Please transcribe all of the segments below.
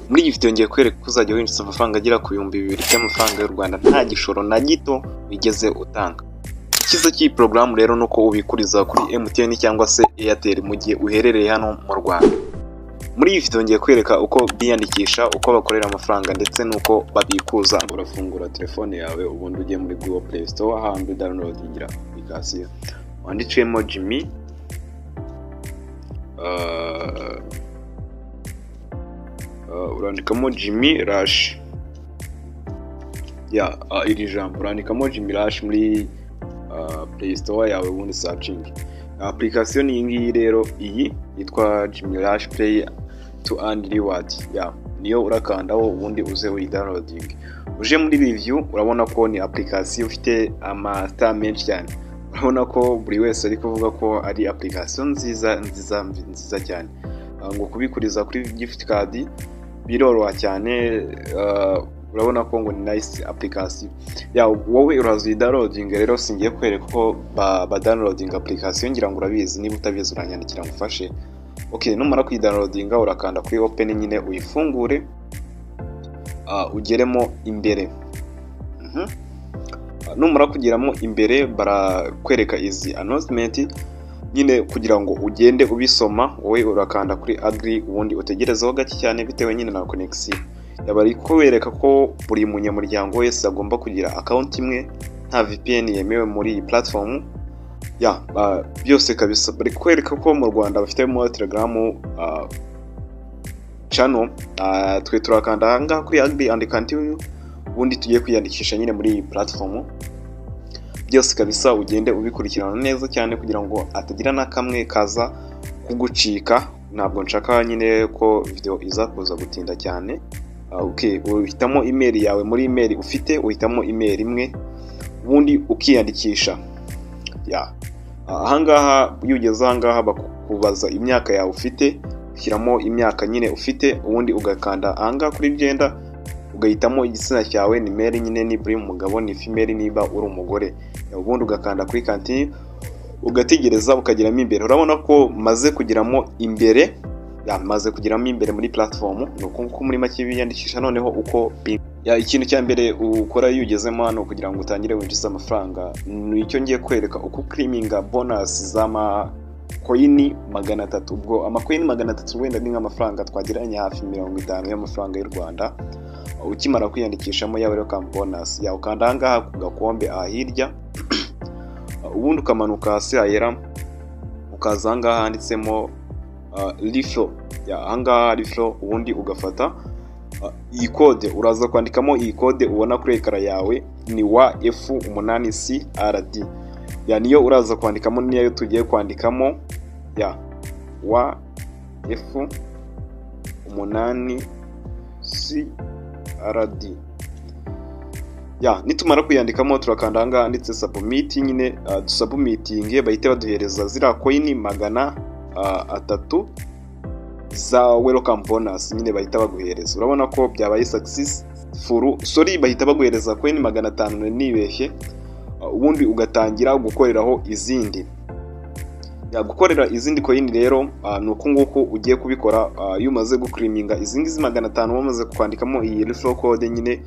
Muri iyi video ngiye kwereka uko uzajya winjiza amafaranga agera ku 2000 by'amafaranga y'u Rwanda nta gishoro na gito wigeze utanga. Icyiza cy'iyi porogaramu rero ni uko ubikuriza kuri MTN cyangwa se Airtel mu gihe uherereye hano mu Rwanda. Muri iyi video ngiye kwereka uko biyandikisha, uko bakorera amafaranga ndetse n'uko babikuza. Urafungura telefone yawe, ubundi ugiye muri Google Play Store, ahandi downloadingira application, wanditsemo Jimmy, urandikamo Jimmy Rush ya iri jambo, urandikamo Jimmy Rush muri Play Store yawe, ubundi searching. Application ni iyi ngiyi rero, iyi yitwa Jimmy Rush Play to Earn Reward ya niyo urakandaho, ubundi uze uyidownloading. Uje muri review, urabona ko ni application ifite ama star menshi cyane. Urabona ko buri wese ari kuvuga ko ari application nziza nziza nziza cyane, ngo kubikuriza kuri gift card biroroha cyane. Urabona ko ngo ni nice application ya. Wowe uraza uyidownloading. Rero singiye kwereka uko ba downloading application, ngira ngo urabizi. Niba utabizi, uranyandikira ngufashe. Okay, numara kuyidownloadinga, urakanda kuri open nyine, uyifungure, ugeremo imbere. Numara kugeramo imbere, barakwereka izi announcement nyine kugira ngo ugende ubisoma. Wowe urakanda kuri agree, ubundi utegerezeho gake cyane bitewe nyine na connection. Bari kubereka ko buri munyamuryango wese agomba kugira account imwe, nta VPN yemewe muri iyi platform ya byose kabisa. Bari kwereka ko mu Rwanda bafitemo Telegram channel. Twe turakanda ahangaha kuri agree and continue, ubundi tugiye kwiyandikisha nyine muri iyi platform. Byose kabisa ugende ubikurikirana neza cyane kugira ngo atagira na kamwe kaza kugucika. Ntabwo nshaka nyine ko video iza kuza gutinda cyane. Okay, uhitamo email yawe. Muri email ufite, uhitamo email imwe, ubundi ukiyandikisha ya. Ahangaha iyo ugeze ahangaha, bakubaza imyaka yawe ufite, ushyiramo imyaka nyine ufite, ubundi ugakanda ahangaha kuri gender, ugahitamo igitsina cyawe, ni male nyine niba uri umugabo, ni female niba uri umugore, ubundi ugakanda kuri continue, ugategereza ukageramo imbere. Urabona ko maze kugeramo imbere, maze kugeramo imbere muri platform. Ni uko nguko muri make biyandikisha. Noneho uko ya, ikintu cya mbere ukora iyo ugezemo hano kugira ngo utangire winjize amafaranga, ni icyo ngiye kwereka, uko uclaiminga bonus z'ama coin 300. Ubwo ama coin 300 wenda ni nk'amafaranga twagereranya hafi 50 y'amafaranga y'u Rwanda. Ukimara kwiyandikishamo ya welcome bonus ya, ukanda ahangaha ku gakombe aha hirya, ubundi ukamanuka hasi hahera, ukaza ahangaha handitsemo referral ya, ahangaha referral, ubundi ugafata iyi code. Uraza kwandikamo iyi code ubona kuri écran yawe, ni wa F 8 C R D ya, niyo uraza kwandikamo, niyo tugiye kwandikamo ya wa F 8 C R D ya. Nitumara kuyandikamo, turakanda ahangaha handitse submit nyine, dusubmitinge, bahite baduhereza ziriya coin 300 za welcome bonus nyine bahita baguhereza. Urabona ko byabaye successful. Sorry, bahita baguhereza coin 500, nibeshye. Ubundi ugatangira gukoreraho izindi ya, gukorera izindi coin rero ni uku nguku ugiye kubikora. Iyo umaze guclaiminga izi ngizi 500, wamaze kwandikamo iyi referral code nyine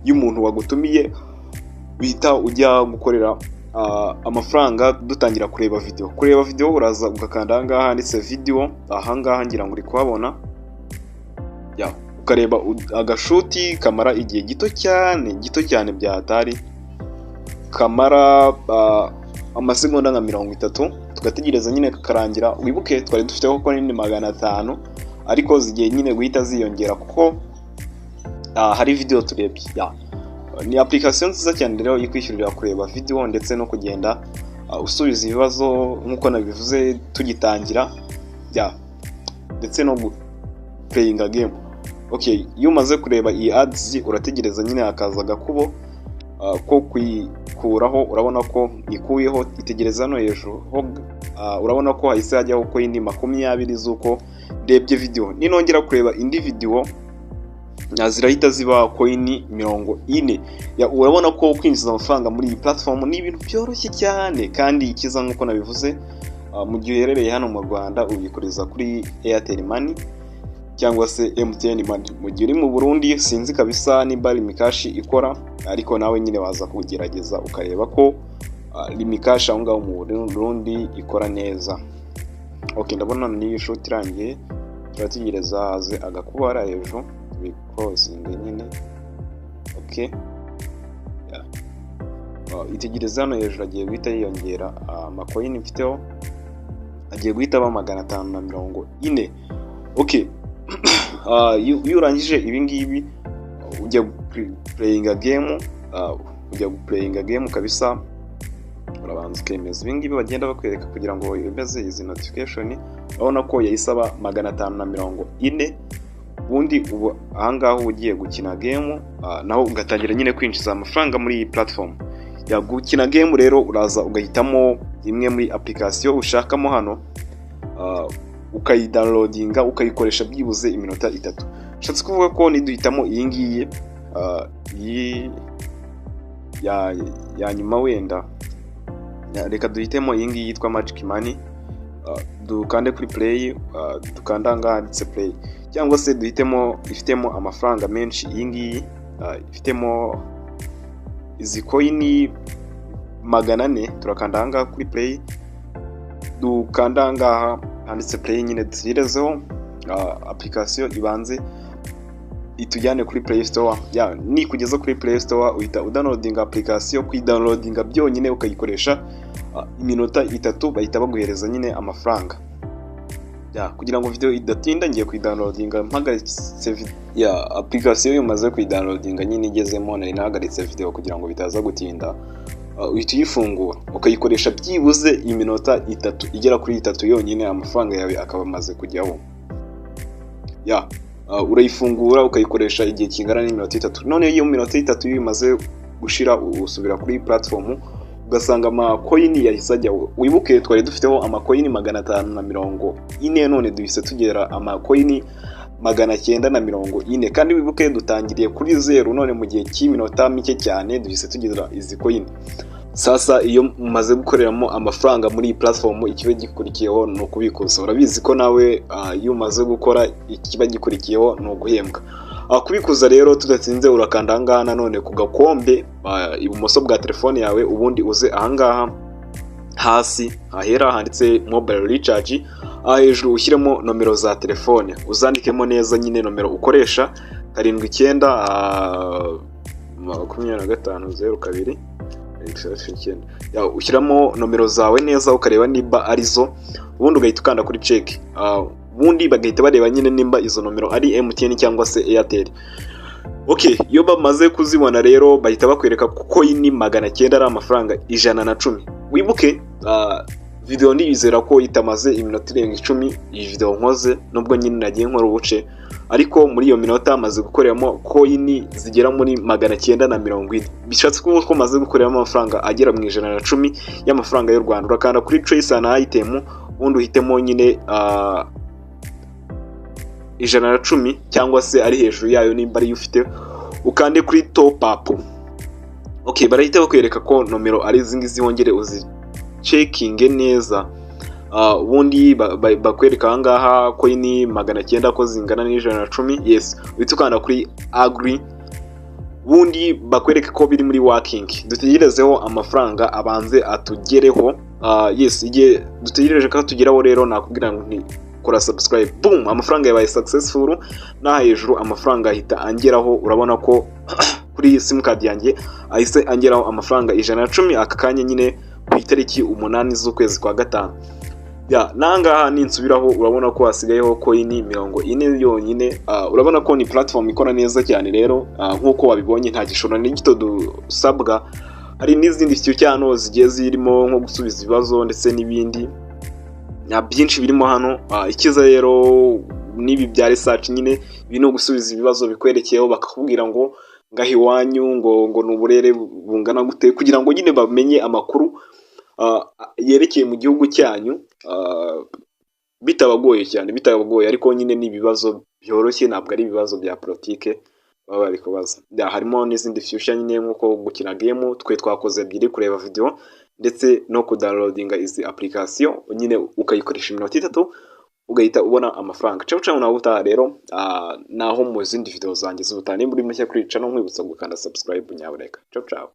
y'umuntu wagutumiye, uhita ujya gukorera amafaranga. Dutangira kureba video. Kureba video, uraza ugakanda ahangaha handitse video, ahangaha ngira ngo uri kuhabona ya, ukareba agashuti kamara igihe gito cyane, gito cyane bya hatari, kamara amasegonda nka 30, tugategereza nyine kakarangira. Wibuke twari dufiteho ko nini 500, ariko zigiye nyine guhita ziyongera kuko hari video turebye ya. Ni application nziza cyane rero ikwishyurira kureba video ndetse no kugenda usubiza ibibazo nk'uko nabivuze tugitangira ya, ndetse no guplayinga game. Okay, iyo umaze kureba iyi ads, urategereza nyine hakaza agakubo ko kuyikuraho. Urabona ko ikuyeho, itegereza hano hejuru ho, urabona ko hahise hajyaho coin 20 z'uko ndebye video. Ninongera kureba indi video, zirahita ziba coin 40 ya. Urabona ko kwinjiza amafaranga muri iyi platform ni ibintu byoroshye cyane, kandi ikiza nk'uko nabivuze, mu gihe uherereye hano mu Rwanda, ubikoreza kuri Airtel Money. cyangwa se MTN Money. Mu gihe uri mu Burundi, sinzi kabisa nimba Lumicash ikora, ariko nawe nyine waza kugerageza ukareba ko Lumicash aho ngaho mu Burundi ikora neza. Ok, ndabona n'iyi short irangiye, turategereza haze agakuba hariya hejuru tubiclosinge nyine. Ok, itegereza hano hejuru agiye guhita yiyongera amacoin mfiteho, agiye guhita aba 540. Ok, iyo urangije ibi ngibi ujya guplayinga game, ujya guplayinga game kabisa. Urabanza ukemeza ibi ngibi bagenda bakwereka kugira ngo wemeze izi notification. Urabona ko yahise aba 540. Ubundi ubu ahangaha uba ugiye gukina game, naho ugatangira nyine kwinjiza amafaranga muri iyi platform ya gukina game. Rero uraza ugahitamo imwe muri application ushakamo hano, ukayidownloadinga, ukayikoresha byibuze iminota 3. Ushatse kuvuga ko niduhitamo iyi ngiyi, iyi ya nyuma wenda, reka duhitemo iyi ngiyi yitwa Magic Money, dukande kuri play, dukanda ahangaha handitse play, cyangwa se duhitemo ifitemo amafaranga menshi, iyi ngiyi ifitemo izi coin 400. Turakanda ahangaha kuri play, dukanda ahangaha handitse play nyine, dutegerezeho application ibanze itujyane kuri Play Store. Ya, nikugeza kuri Play Store uhita udownloadinga application. Kuyidownloadinga byonyine ukayikoresha iminota 3, bahita baguhereza nyine amafaranga. Ya, kugira ngo video idatinda ngiye kuyidownloadinga mpagaritse. Ya, application iyo umaze kuyidownloadinga nyine igezemo, nari nahagaritse video kugira ngo bitaza gutinda, uhita uyifungura ukayikoresha byibuze iminota 3, igera kuri 3 yonyine, amafaranga yawe akaba amaze kujyaho. Ya, urayifungura ukayikoresha igihe kingana n'iminota 3. None iyo minota 3 iyo imaze gushira, usubira kuri platform ugasanga amacoin yahise ajyaho. Wibuke twari dufiteho amacoin 540, none duhise tugera amacoin 940. Kandi wibuke dutangiriye kuri zeru, none mu gihe cy'iminota mike cyane duhise tugira izi coin. Sasa iyo umaze gukoreramo amafaranga muri iyi platform, ikiba gikurikiyeho ni ukubikuza. Urabizi ko nawe iyo umaze gukora, ikiba gikurikiyeho ni uguhembwa. Kubikuza rero tudatsinze, urakanda ahangaha nanone ku gakombe ibumoso bwa telefone yawe, ubundi uze ahangaha hasi hahera handitse mobile recharge, aha hejuru ushyiremo nomero za telefone, uzandikemo neza nyine nomero ukoresha: 79 25 02 9. Ushyiramo nomero zawe neza, ukareba niba arizo, ubundi ugahita ukanda kuri check. Ubundi bagahita bareba nyine nimba izo nomero ari MTN cyangwa se Airtel. Ok, iyo bamaze kuzibona rero bahita bakwereka ko coin 900 ari amafaranga 110. Wibuke video ndiyizera ko itamaze iminota irenga 10 iyi video nkoze, nubwo nyine nagiye nkora ubuce, ariko muri iyo minota amaze gukoreramo coin zigera muri 940. Bishatse kuvuga ko maze gukoreramo amafaranga agera mu 110 y'amafaranga y'u Rwanda. Urakanda kuri choose an item, ubundi uhitemo nyine 110 cyangwa se ari hejuru yayo nimba ariyo ufite, ukande kuri top up. Ok, barahita bakwereka ko nomero ari izi ngizi, wongere uzicheckinge neza. Ubundi bakwereka ahangaha coin 900 ko zingana n'110. Yes, uhita ukanda kuri agree, ubundi bakwereka ko biri muri working. Dutegerezeho amafaranga abanze atugereho. Yes, igihe dutegereje ko atugeraho rero, nakubwira ngo nti kora subscribe. Boom, amafaranga yabaye successful. N'aha hejuru amafaranga ahita angeraho. Urabona ko kuri simukadi yanjye ahise angeraho amafaranga 110 aka kanya nyine ku itariki 8 z'ukwezi kwa gatanu. Ya, nangaha ninsubiraho urabona ko hasigayeho coin 40 yonyine. Urabona ko ni platform ikora neza cyane rero. Nk'uko wabibonye, nta gishoro ni gito dusabwa. Hari n'izindi feature hano zigiye zirimo nko gusubiza ibibazo ndetse n'ibindi byinshi birimo hano. Ikiza rero n'ibi bya research nyine, ibi ni ugusubiza ibibazo bikwerekeyeho, bakakubwira ngo ngaho iwanyu ngo ni uburere bungana gute, kugira ngo nyine bamenye amakuru yerekeye mu gihugu cyanyu bitabagoye cyane, bitabagoye. Ariko nyine ni ibibazo byoroshye, ntabwo ari ibibazo bya politike baba bari kubaza. Harimo n'izindi feature nyine nk'uko gukina game, twe twakoze ebyiri: kureba video ndetse no kudownloadinga izi application nyine ukayikoresha iminota 3. ugahita ubona amafaranga. Ciao ciao, nawe utaha rero, naho mu zindi video zanjye z'ubutaha. Nimba uri mushya kuri channel, nkwibutsa gukanda subscribe nyabuneka. Ciao ciao.